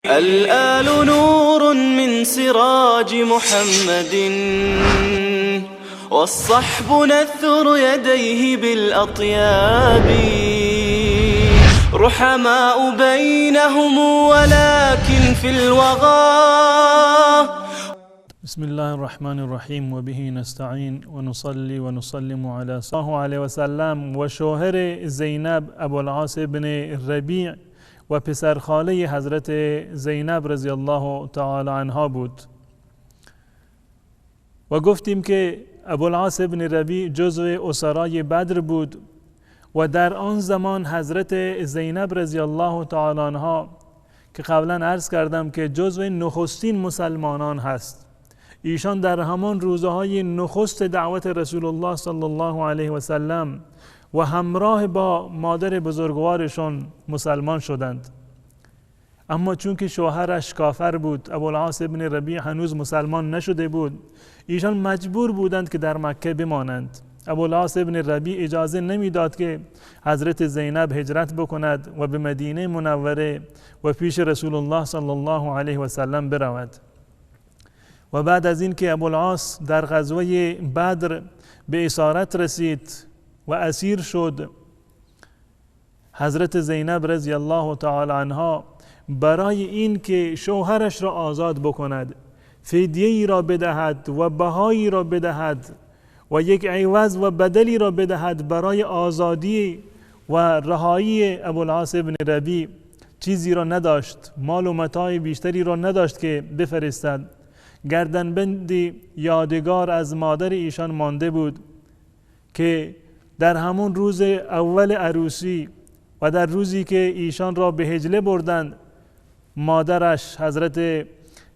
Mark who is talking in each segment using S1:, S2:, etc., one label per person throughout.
S1: الآل نور من سراج محمد، والصحب نثر يديه بالأطياب، رحماء بينهم ولكن في الوغى.
S2: بسم الله الرحمن الرحیم و به نستعین و نصلی و نسلم علی صلی الله علیه و سلم. و شوهر زینب ابوالعاص بن ربیع و پسرخاله حضرت زینب رضی الله تعالی عنها بود. و گفتیم که ابوالعاص بن ربیع جزو اسرای بدر بود و در آن زمان حضرت زینب رضی الله تعالی عنها که قبلا عرض کردم که جزو نخستین مسلمانان هست، ایشان در همان روزهای نخست دعوت رسول الله صلی الله علیه و سلم و همراه با مادر بزرگوارشون مسلمان شدند. اما چون که شوهرش کافر بود، ابوالعاص بن ربیع هنوز مسلمان نشده بود، ایشان مجبور بودند که در مکه بمانند. ابوالعاص بن ربیع اجازه نمیداد که حضرت زینب هجرت بکند و به مدینه منوره و پیش رسول الله صلی الله علیه و سلم برود. و بعد از اینکه ابوالعاص در غزوه بدر به اسارت رسید و اسیر شد، حضرت زینب رضی الله تعالی عنها برای این که شوهرش را آزاد بکند، فدیه‌ای را بدهد و بهایی را بدهد و یک عوض و بدلی را بدهد برای آزادی و رهایی ابوالعاص بن ربیع، چیزی را نداشت، مال و متاع بیشتری را نداشت که بفرستد. گردنبندی یادگار از مادر ایشان مانده بود که در همون روز اول عروسی و در روزی که ایشان را به حجله بردند، مادرش حضرت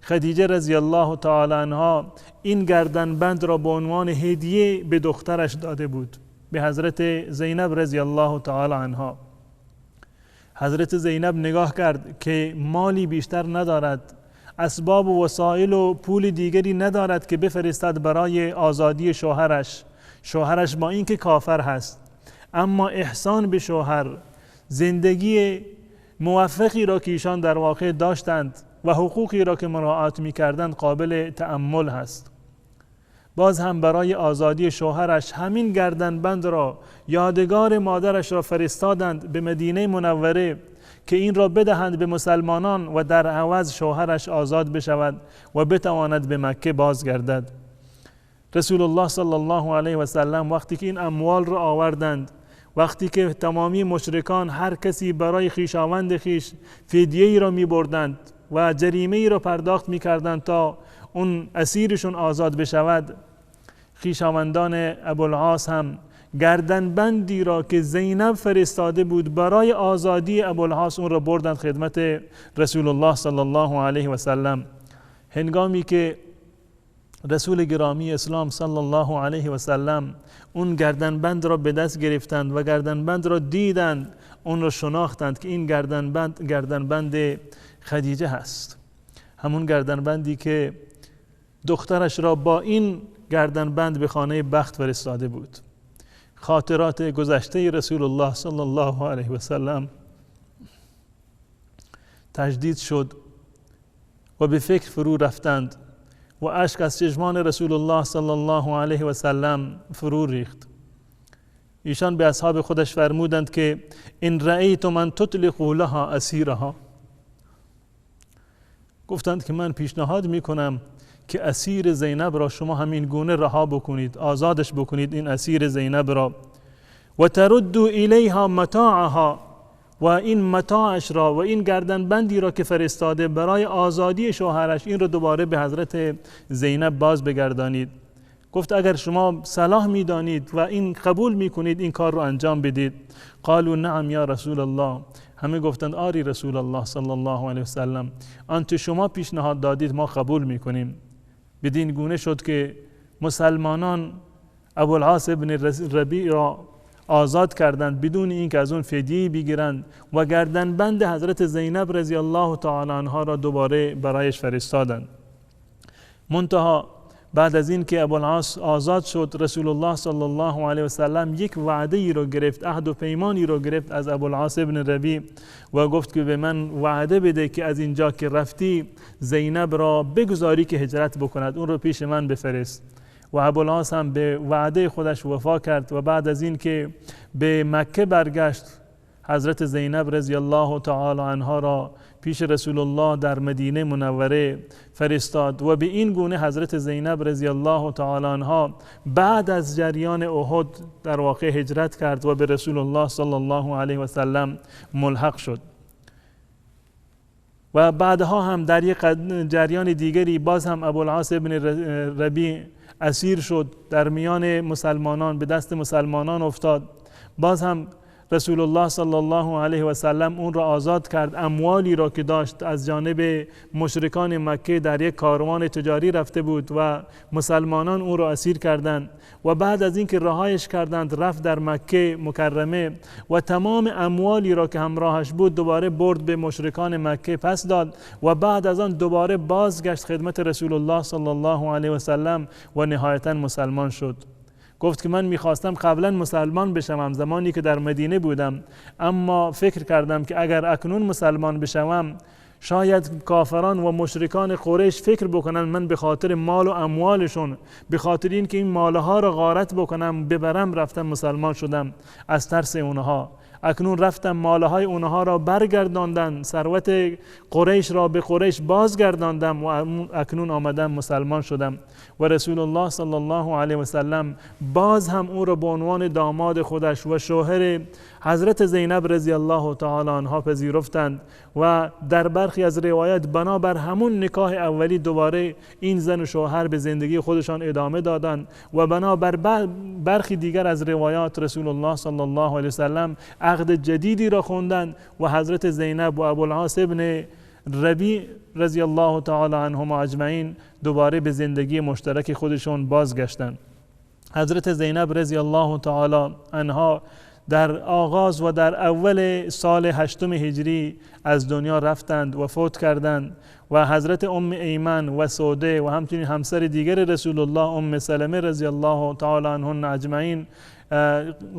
S2: خدیجه رضی الله تعالی عنها این گردنبند را به عنوان هدیه به دخترش داده بود، به حضرت زینب رضی الله تعالی عنها. حضرت زینب نگاه کرد که مالی بیشتر ندارد، اسباب و وسایل و پول دیگری ندارد که بفرستد برای آزادی شوهرش. شوهرش با اینکه کافر هست، اما احسان به شوهر، زندگی موفقی را که ایشان در واقع داشتند و حقوقی را که مراعات می‌کردند قابل تأمل هست. باز هم برای آزادی شوهرش همین گردنبند را، یادگار مادرش را فرستادند به مدینه منوره که این را بدهند به مسلمانان و در عوض شوهرش آزاد بشود و بتواند به مکه بازگردد. رسول الله صلی الله علیه و سلم وقتی که این اموال را آوردند، وقتی که تمامی مشرکان هر کسی برای خویشاوند خویش فدیه‌ای را می‌بردند و جریمه‌ای را پرداخت می‌کردند تا اون اسیرشون آزاد بشود، خویشاوندان ابوالعاص هم گردنبندی را که زینب فرستاده بود برای آزادی ابوالعاص، اون را بردند خدمت رسول الله صلی الله علیه و سلم. هنگامی که رسول گرامی اسلام صلی الله علیه و سلم اون گردنبند را به دست گرفتند و گردنبند را دیدند، اون را شناختند که این گردنبند گردنبند خدیجه هست، همون گردنبندی که دخترش را با این گردنبند به خانه بخت فرستاده بود. خاطرات گذشته رسول الله صلی الله علیه و سلم تجدید شد و به فکر فرو رفتند و اشک از چشمان رسول الله صلی الله علیه و سلم فرو ریخت. ایشان به اصحاب خودش فرمودند که ان رأیتم ان تطلقوا لها اسیرها، گفتند که من پیشنهاد میکنم که اسیر زینب را شما همین گونه رها بکنید، آزادش بکنید این اسیر زینب را، و تردوا الیها متاعها، و این متاعش را و این گردنبندی را که فرستاده برای آزادی شوهرش، این را دوباره به حضرت زینب باز بگردانید. گفت اگر شما صلاح میدانید و این قبول میکنید این کار رو انجام بدید. قالوا نعم یا رسول الله، همه گفتند آری رسول الله صلی الله علیه وسلم، آنچه شما پیشنهاد دادید ما قبول میکنیم. بدین گونه شد که مسلمانان ابوالعاص بن ربیع را آزاد کردند بدون اینکه از اون فدیه بگیرند و گردنبند حضرت زینب رضی الله تعالی عنها را دوباره برایش فرستادند. منتها بعد از این که ابوالعاص آزاد شد، رسول الله صلی الله علیه و سلم یک وعده ای رو گرفت، عهد و پیمانی رو گرفت از ابوالعاص ابن ربیع و گفت که به من وعده بده که از اینجا که رفتی زینب را بگذاری که هجرت بکند، اون رو پیش من بفرست. و ابوالعاص هم به وعده خودش وفا کرد و بعد از این که به مکه برگشت، حضرت زینب رضی الله تعالی عنها را پیش رسول الله در مدینه منوره فرستاد و به این گونه حضرت زینب رضی الله تعالی عنها بعد از جریان احد در واقع هجرت کرد و به رسول الله صلی الله علیه و سلم ملحق شد. و بعدها هم در یک جریان دیگری باز هم ابوالعاص ابن ربیع اسیر شد، در میان مسلمانان به دست مسلمانان افتاد. باز هم رسول الله صلی الله علیه و سلم اون را آزاد کرد، اموالی را که داشت از جانب مشرکان مکه در یک کاروان تجاری رفته بود و مسلمانان اون را اسیر کردند و بعد از اینکه رهایش کردند رفت در مکه مکرمه و تمام اموالی را که همراهش بود دوباره برد به مشرکان مکه پس داد و بعد از آن دوباره بازگشت خدمت رسول الله صلی الله علیه و سلم و نهایتا مسلمان شد. گفت که من میخواستم قبلا مسلمان بشوم زمانی که در مدینه بودم، اما فکر کردم که اگر اکنون مسلمان بشوم شاید کافران و مشرکان قریش فکر بکنن من به خاطر مال و اموالشون، به خاطر این که این مالها را غارت بکنم ببرم، رفتم مسلمان شدم از ترس اونها. اکنون رفتم مالهای اونها را برگرداندن، ثروت قریش را به قریش بازگرداندم و اکنون آمدم مسلمان شدم. و رسول الله صلی الله علیه و سلم باز هم او را به عنوان داماد خودش و شوهر حضرت زینب رضی الله تعالی عنها پذیرفتند و در برخی از روایات بنابر همون نکاح اولی دوباره این زن و شوهر به زندگی خودشان ادامه دادند و بنابر برخی دیگر از روایات رسول الله صلی الله علیه و سلم عقد جدیدی را خواندند و حضرت زینب و ابوالعاص ابن ربیع رضی الله تعالی عنهما اجمعین دوباره به زندگی مشترک خودشون بازگشتند. حضرت زینب رضی الله تعالی عنها در آغاز و در اول سال 8 هجری از دنیا رفتند و فوت کردند و حضرت ام ایمن و سوده و همچنین همسر دیگر رسول الله ام سلمه رضی الله تعالی عنهن اجمعین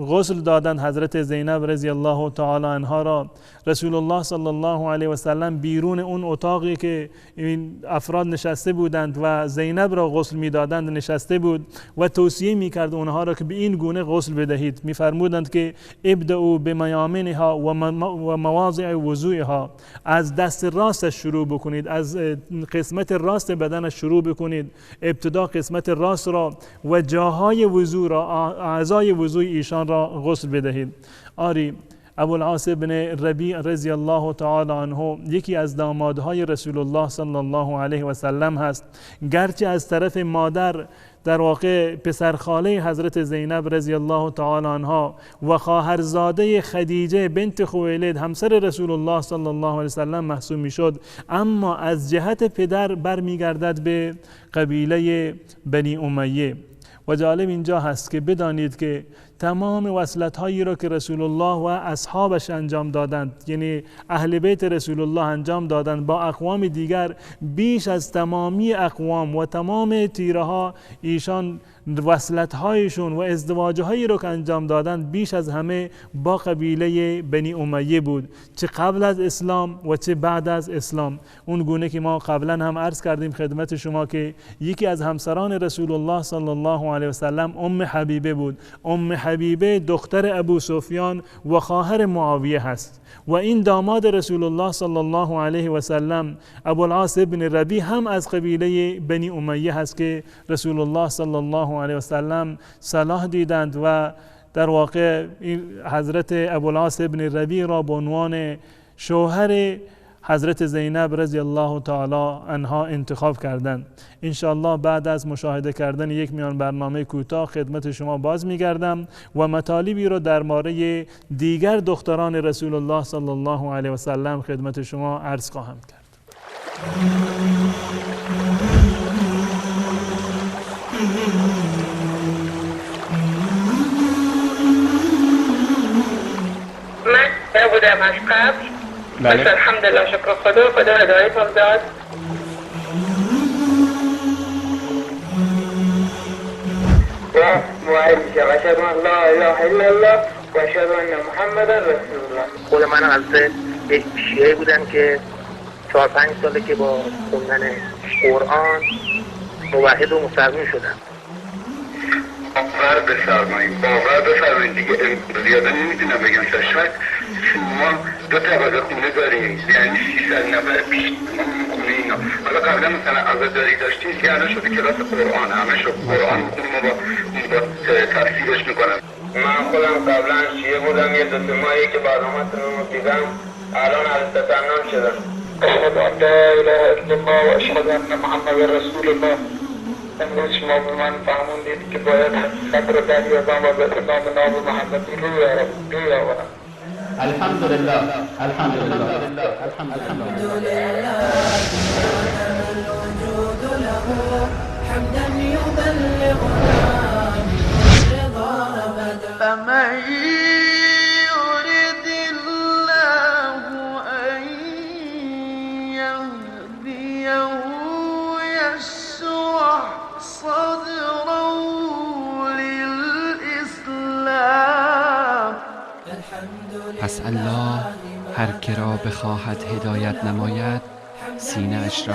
S2: غسل دادند حضرت زینب رضی الله تعالی عنها را. رسول الله صلی الله علیه و سلم بیرون اون اتاقی که این افراد نشسته بودند و زینب را غسل میدادند نشسته بود و توصیه میکرد اونها را که به این گونه غسل بدهید. میفرمودند که ابدعوا بمیامنها و مواضع وضوعها، از دست راستش شروع بکنید، از قسمت راست بدنش شروع بکنید، ابتدا قسمت راست را و جاهای وضوع را، اعضای وضوع ایشان را غسل بدهید. آری، ابوالعاص بن ربیع رضی الله تعالی عنه یکی از دامادهای رسول الله صلی الله علیه و سلم هست، گرچه از طرف مادر در واقع پسرخاله حضرت زینب رضی الله تعالی عنها و خواهرزاده خدیجه بنت خویلد همسر رسول الله صلی الله علیه و سلم محسوب میشد، اما از جهت پدر برمیگردد به قبیله بنی امیه. و جالب اینجا هست که بدانید که تمام وصلت هایی را که رسول الله و اصحابش انجام دادند، یعنی اهل بیت رسول الله انجام دادند با اقوام دیگر، بیش از تمامی اقوام و تمام تیره ها ایشان وصلت هایشون و ازدواج هایی را که انجام دادند بیش از همه با قبیله بنی امیه بود، چه قبل از اسلام و چه بعد از اسلام. اون گونه که ما قبلا هم عرض کردیم خدمت شما که یکی از همسران رسول الله صلی الله علیه و سلم ام حبیبه بود. ام حبیبه دختر ابو سفیان و خواهر معاویه هست و این داماد رسول الله صلی الله علیه و سلم ابوالعاص ابن ربیع هم از قبیله بنی امیه هست که رسول الله صلی الله علیه و سلم صلاح دیدند و در واقع حضرت ابوالعاص ابن ربیع را به عنوان شوهر حضرت زینب رضی الله تعالی عنها انتخاب کردند. انشاءالله بعد از مشاهده کردن یک میان برنامه کوتاه خدمت شما باز میگردم و مطالبی را درباره دیگر دختران رسول الله صلی الله علیه و سلم خدمت شما عرض خواهم کرد.
S3: من بودم از قبل، بله. بس الحمدلله شکر خدا، خدا هدایتم داد. و موحد میشم. اشهد ان لا اله الا الله و اشهد ان محمدا رسول الله.
S4: خود منم از یک شیعه بودم که 4-5 ساله که با خوندن قرآن موحد و مسلمان شدم.
S5: باور بفرمایید، باور بفرمایید دیگه زیاده نمیتونم بگم. شاید ما 2 طبقه خونه داریم، یعنی 600 نفر پیش خونه اینا. حالا قبلا مثلا عزاداری داشتیم که الان شده کلاس قرآن، همه شد قرآن میخونیم و با تفسیرش میکنم.
S3: من خودم قبلا شیعه بودم، یه 2-3 ماهی که برنامه‌تون رو دیدم الان از تسنن شدم.
S6: اشهد ان لا اله الا الله و اشهد ان محمد رسول الله. امروز شما به من فهموندید که باید حقیقت رو دریابم و به اسلام ناب محمدی روی آورم.
S7: الحمدلله الحمدلله الحمدلله.
S8: الوجود له حمدا يبلغنا رضا أبدا.
S9: فمن يرد الله أن يهديه يشرح صدره للإسلام.
S10: پس الله هر که را بخواهد هدایت نماید سینه اش را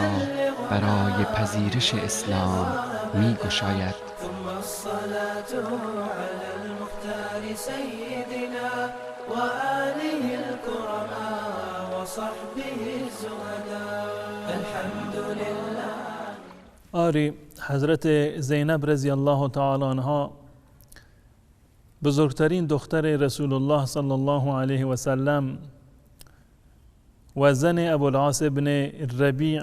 S10: برای پذیرش اسلام می گشاید.
S8: ثم الصلاة على المختار سيدنا وآله الكرماء وصحبه الزهداء. الحمد لله.
S2: آری، حضرت زینب رضی الله تعالی عنها بزرگترین دختر رسول الله صلی الله علیه و سلم و زن ابوالعاص بن ربیع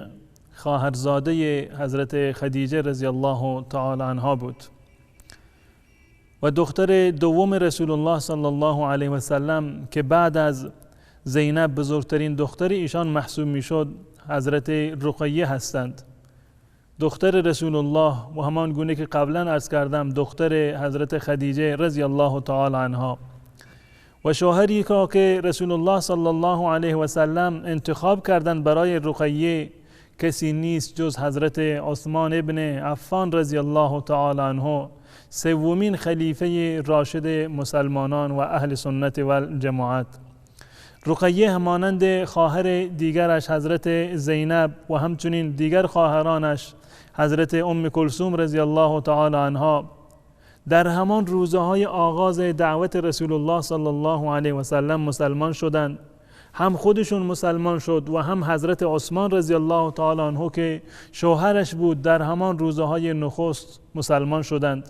S2: خواهرزاده حضرت خدیجه رضی الله تعالی عنها بود و دختر دوم رسول الله صلی الله علیه و سلم که بعد از زینب بزرگترین دختر ایشان محسوب میشد حضرت رقیه هستند. دختر رسول الله و همان گونه که قبلا عرض کردم دختر حضرت خدیجه رضی الله تعالی عنها و شوهری که رسول الله صلی الله علیه و سلم انتخاب کردند برای رقیه کسی نیست جز حضرت عثمان ابن عفان رضی الله تعالی عنه، سومین خلیفه راشد مسلمانان و اهل سنت و الجماعت. رقیه همانند خواهر دیگرش حضرت زینب و همچنین دیگر خواهرانش حضرت ام کلثوم رضی الله تعالی عنها در همان روزهای آغاز دعوت رسول الله صلی الله علیه و سلم مسلمان شدند. هم خودشون مسلمان شد و هم حضرت عثمان رضی الله تعالی عنه که شوهرش بود در همان روزهای نخست مسلمان شدند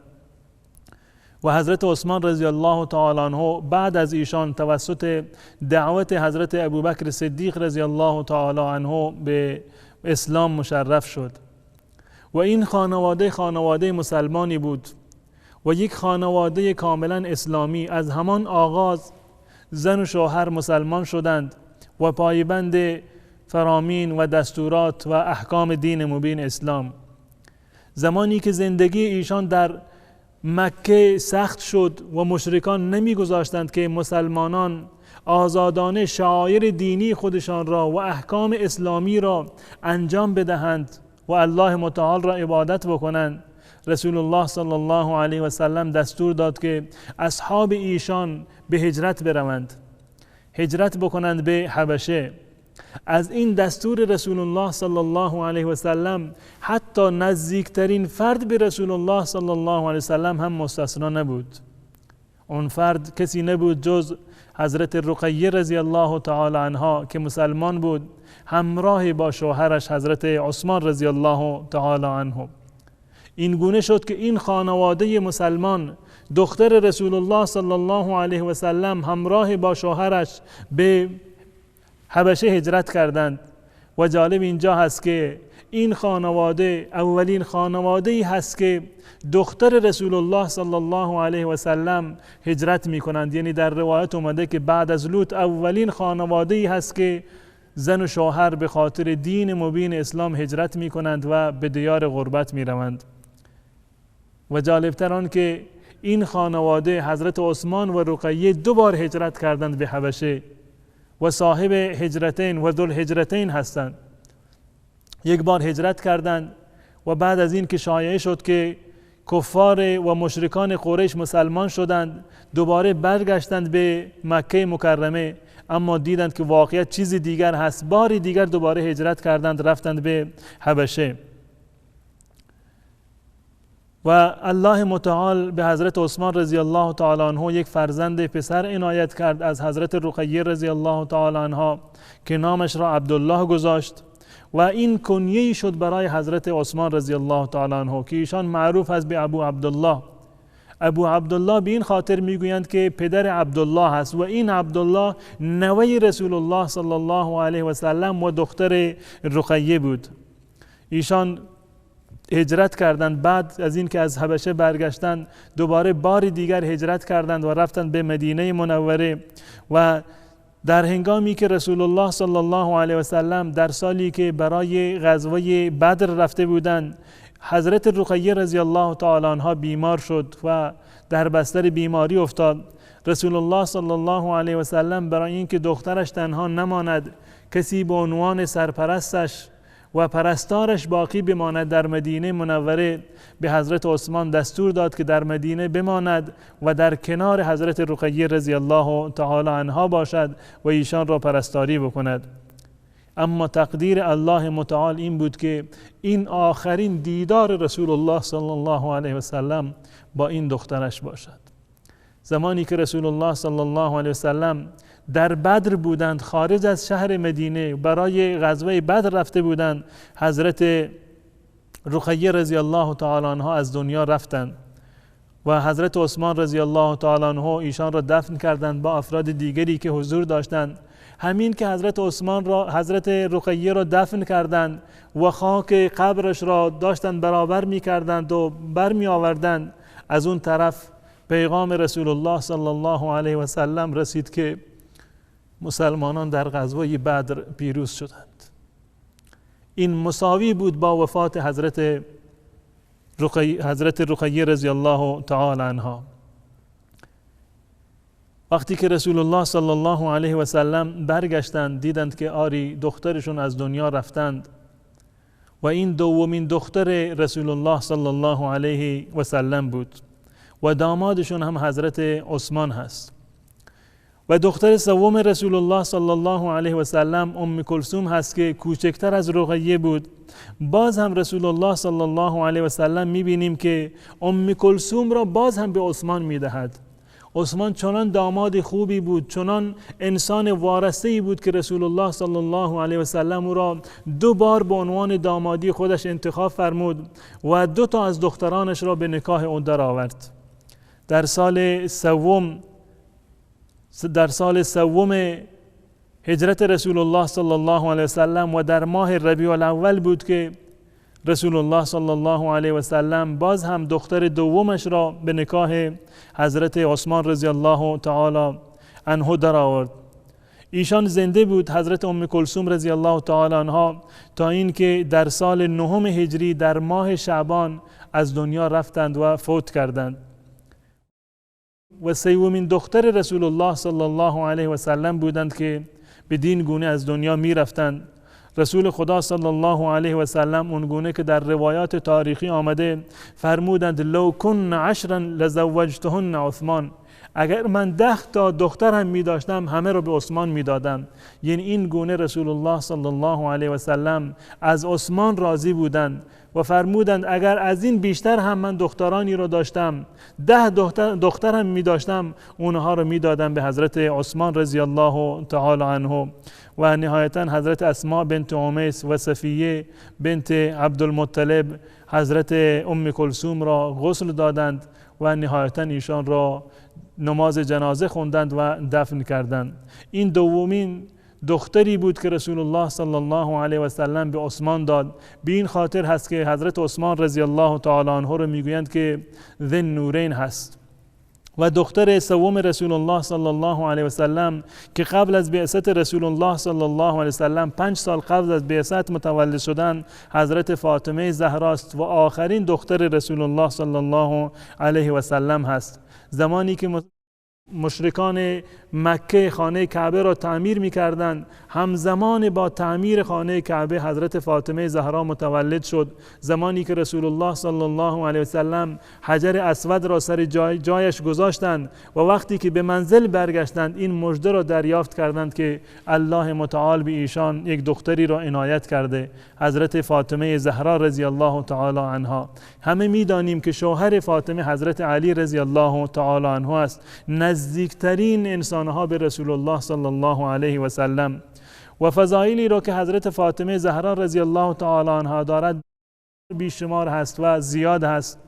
S2: و حضرت عثمان رضی الله تعالی عنه بعد از ایشان توسط دعوت حضرت ابوبکر صدیق رضی الله تعالی عنه به اسلام مشرف شد. و این خانواده خانواده مسلمانی بود و یک خانواده کاملا اسلامی. از همان آغاز زن و شوهر مسلمان شدند و پایبند فرامین و دستورات و احکام دین مبین اسلام. زمانی که زندگی ایشان در مکه سخت شد و مشرکان نمیگذاشتند که مسلمانان آزادانه شعایر دینی خودشان را و احکام اسلامی را انجام بدهند و الله متعال را عبادت بکنند، رسول الله صلی الله علیه و سلم دستور داد که اصحاب ایشان به هجرت بروند، هجرت بکنند به حبشه. از این دستور رسول الله صلی الله علیه و سلم حتی نزدیکترین فرد به رسول الله صلی الله علیه و سلم هم مستثنا نبود. اون فرد کسی نبود جز حضرت رقیه رضی الله تعالی عنها که مسلمان بود، همراه با شوهرش حضرت عثمان رضی الله تعالی عنه. این گونه شد که این خانواده مسلمان، دختر رسول الله صلی الله علیه و سلم همراه با شوهرش به حبشه هجرت کردند. و جالب اینجا هست که این خانواده اولین خانواده‌ای هست که دختر رسول الله صلی الله علیه و سلم هجرت می کنند. یعنی در روایت اومده که بعد از لوط اولین خانواده‌ای هست که زن و شوهر به خاطر دین مبین اسلام هجرت می کنند و به دیار غربت می روند. و جالبتر آن که این خانواده حضرت عثمان و رقیه دو بار هجرت کردند به حبشه و صاحب هجرتین و ذوالهجرتین هستند. یک بار هجرت کردند و بعد از این که شایعه شد که کفار و مشرکان قریش مسلمان شدند، دوباره برگشتند به مکه مکرمه، اما دیدند که واقعیت چیزی دیگر هست. باری دیگر دوباره هجرت کردند، رفتند به حبشه. و الله متعال به حضرت عثمان رضی الله تعالی عنه یک فرزند پسر عنایت کرد از حضرت رقیه رضی الله تعالی عنها که نامش را عبدالله گذاشت و این کنیه شد برای حضرت عثمان رضی الله تعالی عنه که ایشان معروف است به ابو عبدالله. ابو عبدالله به این خاطر میگویند که پدر عبدالله هست و این عبدالله نوه رسول الله صلی الله علیه و سلم و دختر رقیه بود. ایشان هجرت کردند، بعد از این که از حبشه برگشتند دوباره بار دیگر هجرت کردند و رفتند به مدینه منوره. و در هنگامی که رسول الله صلی الله علیه و سلم در سالی که برای غزوه بدر رفته بودند، حضرت رقیه رضی الله تعالی عنها بیمار شد و در بستر بیماری افتاد. رسول الله صلی الله علیه و سلم برای اینکه دخترش تنها نماند، کسی به عنوان سرپرستش و پرستارش باقی بماند در مدینه منوره، به حضرت عثمان دستور داد که در مدینه بماند و در کنار حضرت رقیه رضی الله تعالی عنها باشد و ایشان را پرستاری بکند. اما تقدیر الله متعال این بود که این آخرین دیدار رسول الله صلی الله علیه و سلم با این دخترش باشد. زمانی که رسول الله صلی الله علیه و سلم در بدر بودند، خارج از شهر مدینه برای غزوه بدر رفته بودند، حضرت رقیه رضی الله تعالی عنها از دنیا رفتند و حضرت عثمان رضی الله تعالی عنه ایشان را دفن کردند با افراد دیگری که حضور داشتند. همین که حضرت عثمان را، حضرت رقیه را دفن کردند و خاک قبرش را داشتند برابر می کردند و برمی آوردند، از اون طرف پیغام رسول الله صلی الله علیه و سلم رسید که مسلمانان در غزوه بدر پیروز شدند. این مساوی بود با وفات حضرت رقیه رضی الله تعالی عنها. وقتی که رسول الله صلی الله علیه و سلم برگشتند، دیدند که آری دخترشون از دنیا رفتند و این دومین دختر رسول الله صلی الله علیه و سلم بود و دامادشون هم حضرت عثمان هست. و دختر سوم رسول الله صلی الله علیه و سلم ام کلثوم هست که کوچکتر از رقیه بود. باز هم رسول الله صلی الله علیه و سلم میبینیم که ام کلثوم را باز هم به عثمان میدهد. عثمان چنان داماد خوبی بود، چنان انسان وارثه‌ای بود که رسول الله صلی الله علیه و سلم او را دو بار به عنوان دامادی خودش انتخاب فرمود و دو تا از دخترانش را به نکاح او درآورد. در سال سوم هجرت رسول الله صلی الله علیه و سلم و در ماه ربیع الاول بود که رسول الله صلی الله علیه و سلم باز هم دختر دومش را به نکاح حضرت عثمان رضی الله تعالی عنه در آورد. ایشان زنده بود حضرت ام کلثوم رضی الله تعالی عنها تا اینکه در سال نهم هجری در ماه شعبان از دنیا رفتند و فوت کردند. و سومین دختر رسول الله صلی الله علیه و سلم بودند که به دین گونه از دنیا می رفتند. رسول خدا صلی الله علیه و سلم اون گونه که در روایات تاریخی آمده فرمودند لو کن عشرا لزوجتهن عثمان، اگر من 10 تا دختر هم می داشتم همه رو به عثمان می دادم. یعنی این گونه رسول الله صلی الله علیه و سلم از عثمان راضی بودند و فرمودند اگر از این بیشتر هم من دخترانی رو داشتم، 10 دختر هم می داشتم، اونها رو می دادم به حضرت عثمان رضی الله تعالی عنه. و نهایتا حضرت اسماء بنت عمیس و صفیه بنت عبدالمطلب حضرت ام کلثوم را غسل دادند و نهایتا ایشان را نماز جنازه خوندند و دفن کردند. این دومین دختری بود که رسول الله صلی الله علیه و سلم به عثمان داد. به این خاطر هست که حضرت عثمان رضی الله تعالی عنه رو میگویند که ذی النورین هست. و دختر سوم رسول الله صلی الله علیه و سلم که قبل از بعثت رسول الله صلی الله علیه و سلم 5 سال قبل از بعثت متولد شدن حضرت فاطمه زهراست و آخرین دختر رسول الله صلی الله علیه و سلم هست. زمانی که مشرکان مکه خانه کعبه را تعمیر می‌کردند، همزمان با تعمیر خانه کعبه حضرت فاطمه زهرا متولد شد. زمانی که رسول الله صلی الله علیه وسلم حجر اسود را سر جایش گذاشتند و وقتی که به منزل برگشتند، این مژده را دریافت کردند که الله متعال به ایشان یک دختری را عنایت کرده، حضرت فاطمه زهرا رضی الله تعالی عنها. همه می‌دانیم که شوهر فاطمه حضرت علی رضی الله تعالی عنه است، نزدیکترین انسانها به رسول الله صلی الله علیه و سلم. و فضایلی را که حضرت فاطمه زهرا رضی الله تعالی عنها دارد بیشمار هست و زیاد هست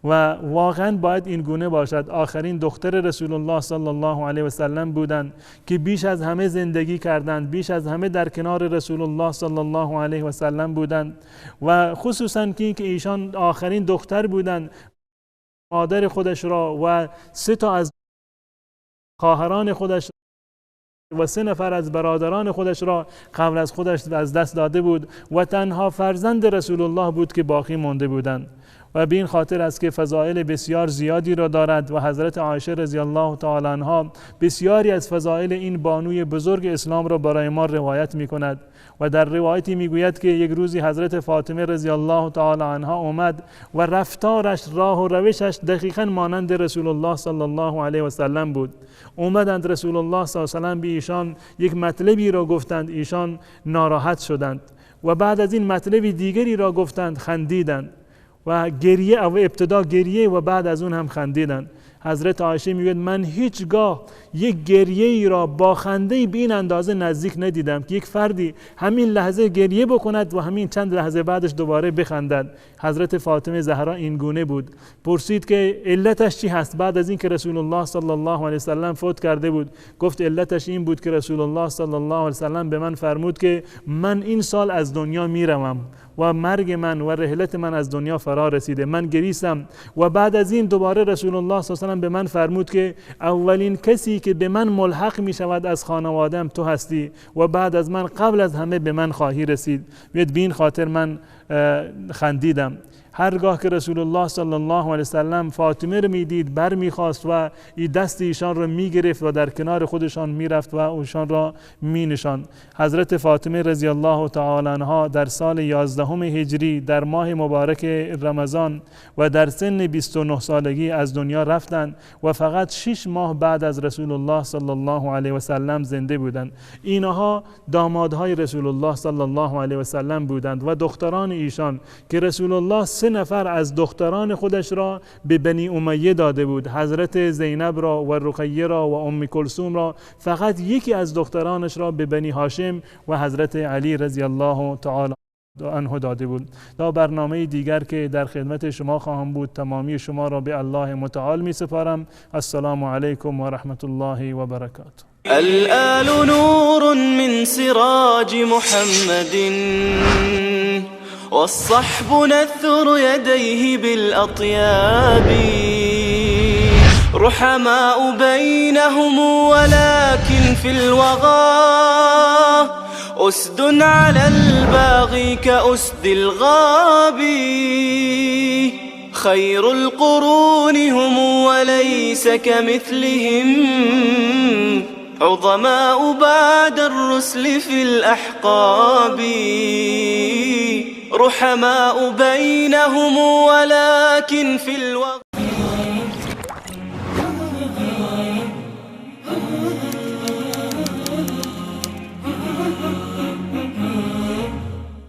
S2: و واقعا باید این گونه باشد. آخرین دختر رسول الله صلی الله علیه و سلم بودند که بیش از همه زندگی کردند، بیش از همه در کنار رسول الله صلی الله علیه و سلم بودند و خصوصا که ایشان آخرین دختر بودند، مادر خودش را و 3 تا از خواهران خودش و 3 نفر از برادران خودش را قبل از خودش از دست داده بود و تنها فرزند رسول الله بود که باقی مانده بودند. و به این خاطر است که فضائل بسیار زیادی را دارد و حضرت عایشه رضی الله تعالی عنها بسیاری از فضائل این بانوی بزرگ اسلام را برای ما روایت می کند و در روایتی می گوید که یک روزی حضرت فاطمه رضی الله تعالی عنها آمد و رفتارش، راه و روشش دقیقاً مانند رسول الله صلی الله علیه و سلم بود. اومدند رسول الله صلی الله علیه و سلم به ایشان یک مطلبی را گفتند، ایشان ناراحت شدند و بعد از این مطلب دیگری را گفتند، خندیدند و گریه، او ابتدا گریه و بعد از اون هم خندیدند. حضرت عایشه میگوید من هیچگاه یک گریه ای را با خنده به این اندازه نزدیک ندیدم که یک فردی همین لحظه گریه بکند و همین چند لحظه بعدش دوباره بخندد. حضرت فاطمه زهرا این گونه بود. پرسید که علتش چی هست؟ بعد از اینکه رسول الله صلی الله علیه وسلم فوت کرده بود، گفت علتش این بود که رسول الله صلی الله علیه وسلم به من فرمود که من این سال از دنیا میروم و مرگ من و رحلت من از دنیا فرا رسیده، من گریستم. و بعد از این دوباره رسول الله صلی الله علیه و سلم به من فرمود که اولین کسی که به من ملحق می شود از خانوادم تو هستی و بعد از من قبل از همه به من خواهی رسید. به این خاطر من خندیدم. هرگاه که رسول الله صلی الله علیه وسلم فاطمه رو میدید بر میخواست و دست ایشان رو میگرفت و در کنار خودشان میرفت و ایشان را مینشاند. حضرت فاطمه رضی الله تعالی عنها در سال 11 هجری در ماه مبارک رمضان و در سن 29 سالگی از دنیا رفتند و فقط 6 ماه بعد از رسول الله صلی الله علیه وسلم زنده بودند. اینها دامادهای رسول الله صلی الله علیه وسلم بودند و دختران ایشان که رسول الله 3 نفر از دختران خودش را به بنی امیه داده بود، حضرت زینب را و رقیه را و ام کلثوم را، فقط یکی از دخترانش را به بنی هاشم و حضرت علی رضی الله تعالی عنه داده بود. تا برنامه دیگر که در خدمت شما خواهم بود، تمامی شما را به الله متعال می سپارم. السلام علیکم و رحمت الله و برکاته.
S1: الآل نور من سراج محمد والصحب نثر يديه بالأطياب، رحماء بينهم ولكن في الوغى أسد على الباغي كأسد الغاب، خير القرون هم وليس كمثلهم، عظماء بعد الرسل في الأحقاب، رحماء بينهم ولكن في الوغى.